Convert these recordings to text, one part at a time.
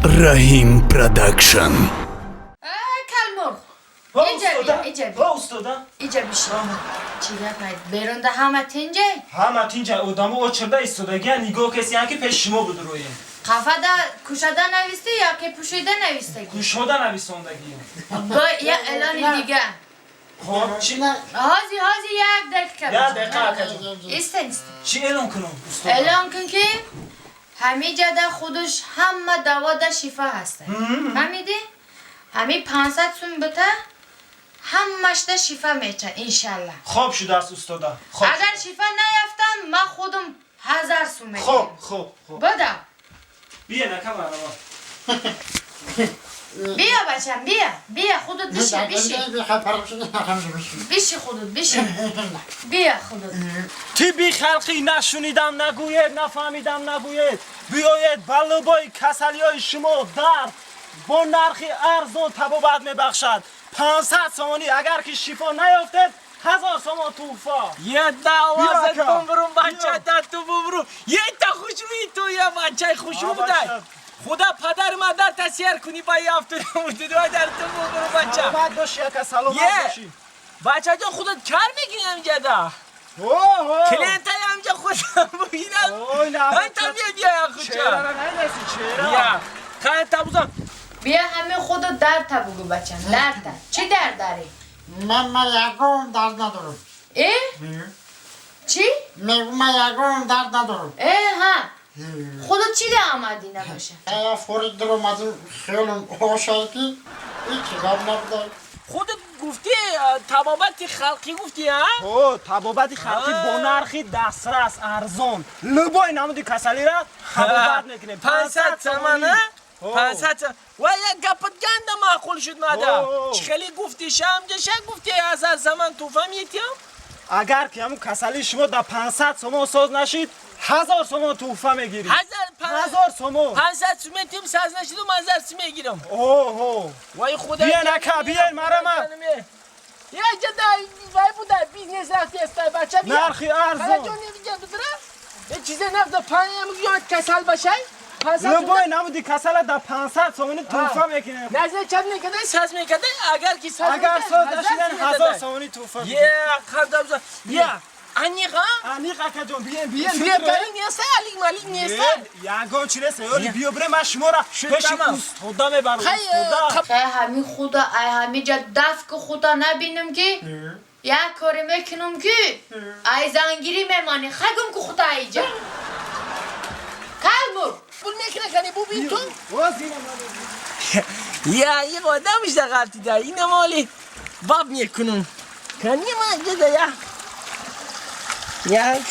Раҳим Продакшн. Калмурғ, иҷа бия, иҷа бия. Ҳо, устода. Иҷа бишин. Чӣ гапай, берунда ҳама тинҷай? Ҳама тинҷа, одамо очирда истодагиян, нигоҳ кесиян, ки пеши шумо будуроем. Қафада кушода навистӣ ё ки пӯшида навистагӣ? Кушода нависондагием. Бо я эълони дига. Хоб, чи? Ҳози, ҳози, як дақиқа. Як дақиқа, акаҷон. Истен, истен. Чӣ эълон кунам, устода? Эълон кун, ки ҳамиҷада худаш ҳама давода шифо ҳаста, фаҳмидӣ? Ҳами 500 сум бита, ҳамашда шифо меча, иншаллах. Хоб шудааст, устода, хоб. Агар шифо наёфтам, ман худум 1000 сум медиҳам. Хоб. Бада. Бия, нака, марҳамат. Бия, бачам, бия, бия, худут биши, биши, биши, худут биши, бия, худут. Тибби халқӣ нашунидам нагӯед, нафаҳмидам нагӯед. Биёед, ба любой касалиҳои шумо дард бо нархи арзон табобат мебахшад. 500 сомонӣ, агар ки шифо наёфтед, 1000 сомон тӯҳфа. Е, давазат. Биё, ака. Бумрум, бача, да ту бумрум. Е, та хушрӯи ту, я бачаи хушрӯ будай. Худо падар мадар тасир кунӣ ба яфту дар ту бумрум, бача. Саломат бошӣ, ака, саломат Е. бошӣ. Бачаҷон, худат кар мекунӣ ҳамҷада? Оҳо. Клиентаи ҳамҷа худам бубинам. Ой, на. Ҳанта бия, бия, хуча. Чеҳрара надаси, чеҳра. Я қанта бузам. Бия, ҳами худут дарта бугӯ, бачам, дарта. Чӣ дард дарӣ? Ман ягон дард надорам. Э, чӣ? Мегӯ, ман ягон дард надорам. Э, ҳа, худут чӣ да омадӣ набоша? Я форид даромадим, хиёлам ошай, ки ҳеҷ гап набуда. Худат гуфтӣ, табобати халқӣ гуфтӣ, а? О, табобати халқӣ бо нархи дастрас, арзон, любой намуди касалиро табобат мекунем. 500 сомон, а? 500 сомон. Ва як гапат ганда маъқул шуд мада. О. Чӣ хеле гуфтӣ, шамҷаша гуфтӣ, 1000 сомон туҳфа метиҳам? Агар ки ҳамун касалии шумо дар 500 сомон соз нашид, 1000 сомон тӯҳфа мегирӣ. 1000? 1000 сомон. 500 сум метиҳам, саз нашидум, 1000 сум мегирам. Оҳо. Вай, худо. Биен, ака, биен, марама. Я ҷада вай буда, бизнес рафтеста, бача, бия. Нархи арзон. Хараҷон, невиҷа бидра е чизе нафта паям ёд касал башай. 500. Любой намуди касала дар 500 сомонӣ тӯҳфа мекунем. Назар чап мекардай, саз мекардай, агар ки саз. Агар соз нашидан, 1000 сомонӣ тӯҳфа. Е, қандабза, я аниқ, а? Аниқ, акаҷон, биен, биен. Фиребгарӣ неста, алик малик неста? Ягон чи нест, ёли, биё, бире, ман шуморо пеши Тамам. устода мебарам. Хай, устода. Хай, ҳами худа ай ҳамиҷа даф ки худа набинам, ки як коре мекунам, ки ай зангирӣ мемонӣ. Хай, гум ку худа айҷа, калмурғ. Пул мекуна, кани бубин ту. Боз инам. Я ин одамш дағалтида, ина моли баб мекунум, кани ма ҷада я як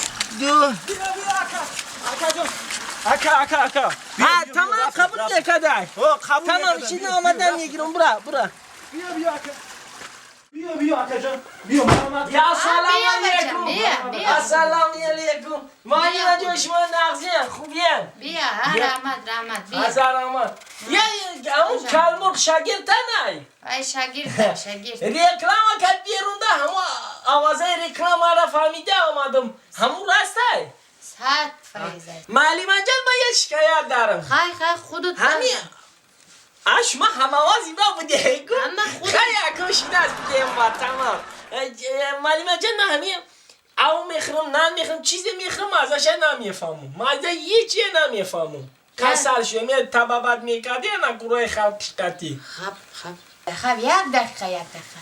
ду. Биё, биё, ака, акаҷон, ака, ака, ака. Ҳа, тамам, қабул мекардай. О, қабул. Тамам, шина, омадан мегирам, бура, бура. Биё, биё, ака, биё, биё, акаҷон, биё, марҳамат. Я салом Бия, бачам, алейкум. бия, бия. Ассалому алейкум, муаллима ҷон, шумо нағзиян, хубиян? Бия, ҳа, раҳмат, раҳмат, бия. Ҳазар раҳмат. Я ҳамун калмурғ шагирдтанай? Ай, шагирда, шагирд. Реклама кард берунда, ҳамун овозаи рекламаро фаҳмида омадам, ҳамун растай? 100%. Муаллимаҷон, ман як шикоят дарам. Хай, хай, худут. Ҳами а шумо ҳамавози ба будеку. Ҳама худ. Хай, акун шинас будем ва тамом. Муаллимаҷон, ман ҳами ав мехӯрам, нан мехӯрам, чизе мехӯрам, мазаша намефаҳмам, маза ҳечие намефаҳмам. Касал шудам, я табобат мекарди на гурӯҳи халқиқатӣ? Хаб, хаб, хаб, як дақиқа, як дақиқа,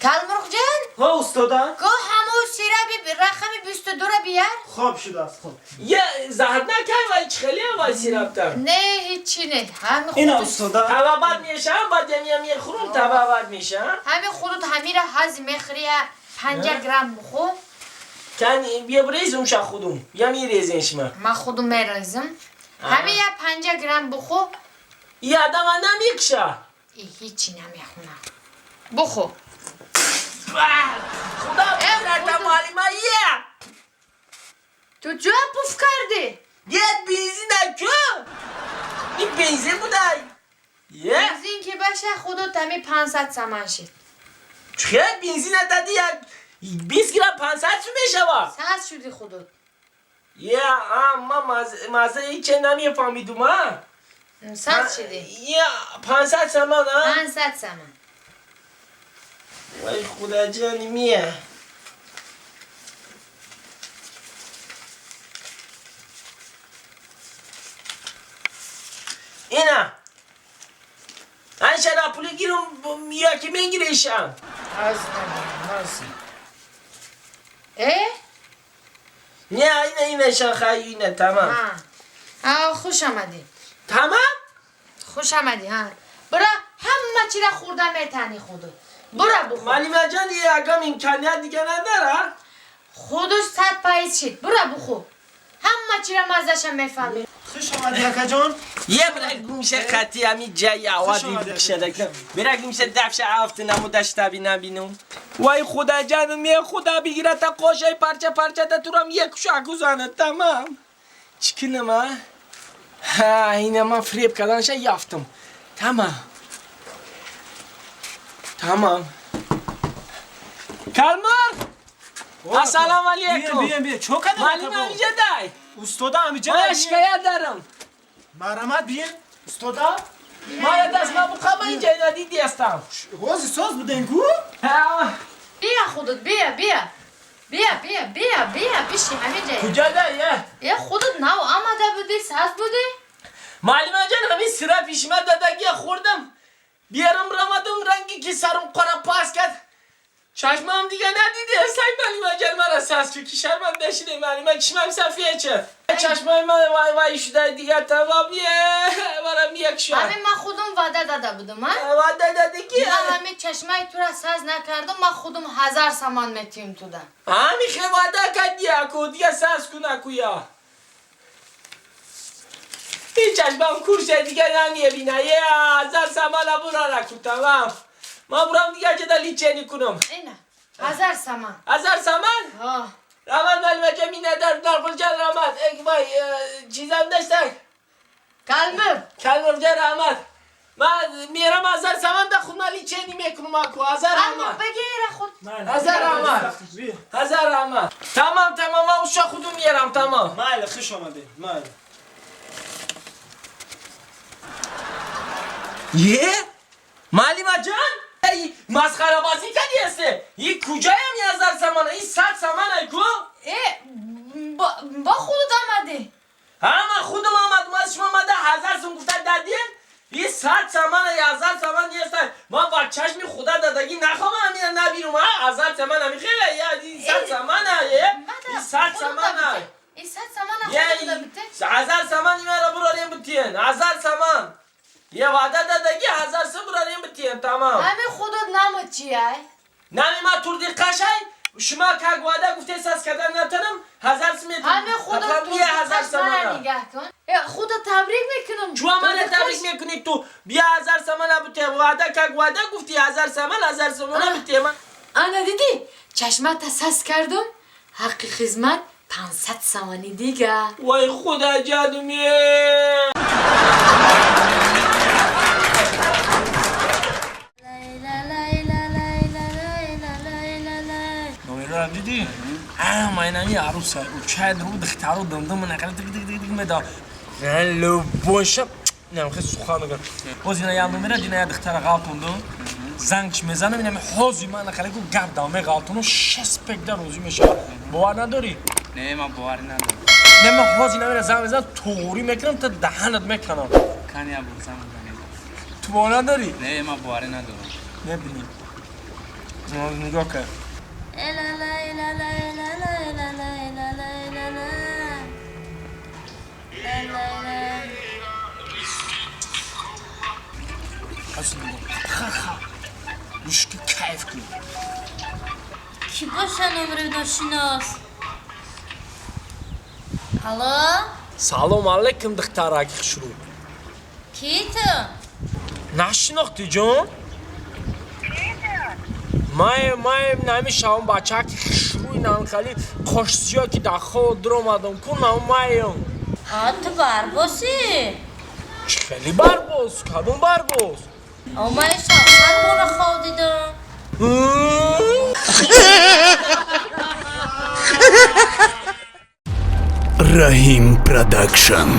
калмурғҷон. Ҳо, устода. Ко, ҳамун сираби рақами 22-ра бияр. Хоб шудааст, хоб. Я заҳат накай, вай чихеле вай сирабта? Не, ҳечи не, ҳами Ина, худут. устода. Табобат мешавам, баъд ямия мехӯрам, табобат мешавам. Ҳами худут ҳамира ҳази мехӯри, я 50 грамм бухӯ. Кани, бия, бирезум ша худум, я мерезен шума? Ман худум мерезм. Ҳами я 50 грамм бухӯ. И адама намекша? И ҳечи намехӯнам, бухӯ. Худо бирата, муаллима, я. Ту чӯ пуф кардӣ? Е, бензин ку, ин бензин будай, е. Бензин ки баша, худут ҳами 500 саман шид. Чӣ, бензина дади, як 20 грамм 500 сум мешавад? Саз шуди худут. Я, а ма маза ҳече намефаҳмидум, а. صد شدی. یه 500 سامان ها؟ 500 سامان. وای خدا جانی میه. اینا انشالله پول گیرم یا که میگیریشم. از اه؟ نه اینه شاخه اینه تمام. ها خوش آمدی. تمام؟ خوش آمدی ها. برا همه چی را خورده میتنی خودت. برا بخور. معلمه جان یه اگم امکانیت دیگه نداره؟ خودش 100 پاییز شد. برا بخور. همه چی را مزه‌ش میفهمی. خوش آمدی اکا جان. یه برای گوشه خطی همی جای آوادی بکشه برای گوشه دفشه افت نمو دشتا بینم. وای خدا جانم یه خدا بگیره تا قوشه پرچه پرچه تا تو رم یک شاکو زنه تمام. چکنم ها؟ ها اینه من فریب کردنشه یافتم. تمام. تمام. کلمر! السلام علیکم. بیا بیا چو کدام معلم همیشه دای. استاد همیشه من شکایت دارم. مرحمت بیین استادا. ما دست ما بخوام اینجا ندیدی هستم. روزی ساز بودین کو؟ بیا خودت بیا بیا بیا بیا بیا بیا بشی همینجا. کجا دای؟ یه خودت نو آمده بودی ساز بودی؟ معلم جان همین سرا پیش من دادگی خوردم. بیارم رمادم رنگی که سرم قرا پاس کرد. چشمم دیگه ندیده. سعی معلم جان مرا ساز که شرمنده شده معلم چشمم سفیه چه. چشمای من وای وای شده دیگه تمام یه برام یک شد. همین من خودم وعده داده بودم ها؟ وعده دادی که من همین چشمای تو را ساز نکردم من خودم 1000 سامان میتیم تو ده. همین خیلی وعده کردی اکو دیگه ساز کن اکویا. این چشمم کور شد دیگه نمیبینه. یه 1000 سامان برا رکو تمام. من برام دیگه چه دلی چنی کنم. اینه 1000 سامان. 1000 سامان؟ ها. رحمت معلمه جان مینه در نرگل جان رحمت. ای وای چیزم داشتن. کلمر. کلمر جان رحمت. من میرم 1000 سامان ده خود مالی چنی میکنم اکو 1000 رحمت. بگیر خود. 1000 رحمت. 1000 رحمت. تمام تمام من اوشا خودم میرم تمام. مال خوش آمدی مال. یه؟ معلمه جان؟ ای مسخره بازی کردی هسته. این کجایم 1000 سامان؟ این 100 سامان ای کو؟ ای با خودت آمدی. ها من خودم آمدم. از شما آمده 1000 سوم گفته دادیم. این 100 سامان 1000 سامان نیست. من با چشم خدا دادگی نخوام همین نبینم ها. 1000 سامان همی خیلی یا این 100 سامان ای. این 100 سامان ای. این 100 سامان خودت بده. 1000 سامان اینا رو براریم بتین. 1000 سامان. یه وعده دادگی 1000 سوم براریم بتین تمام. همین خودت نام چیه؟ نامی ما توردی قشنگ شما که وعده گفته ساز کردن نتونم 1000 سوم. همین خودت تو 1000 سامان نگاه کن. خودت تبریک میکنم. چون من تبریک میکنی تو بیا 1000 سامان بوده وعده که وعده گفتی 1000 سامان 1000 سامان بوده من. انا دیدی چشمت ساز کردم حق خدمت 500 سامانی دیگه. وای خدا جانم. دیدی؟ ما اینمی عروسه و چند رو دخترو دمدم من اقل دگ دگ دگ دگ مدا نه باشم نه خیلی سخن میگم باز اینا یادم میره دینا یه دختر غلطوندم زنگش میزنم اینم حوزی من اقل گو گپ دامه غلطونو 6 پک در روزی میشه. باور نداری؟ نه من باور ندارم. نه من حوزی نمیره زنگ میزنم توری میکنم تا دهنت میکنم. کنی ابو زنگ میزنی. تو باور نداری؟ نه من باور ندارم. نبینی. نگاه کن. مشکی کیف کن. کی باشه نمره ناشناس؟ الو؟ سلام علیکم دخترک خوشرو. کی تو؟ نشناختی جان؟ مای نمیشم بچه که خوشروی نانخالی خوشسیا که در خود در اومدم کن من مایم. آه تو برباسی؟ خیلی برباس؟ کدوم برباس؟ آه من شخصا برو خواب دیدم. Rahim Production.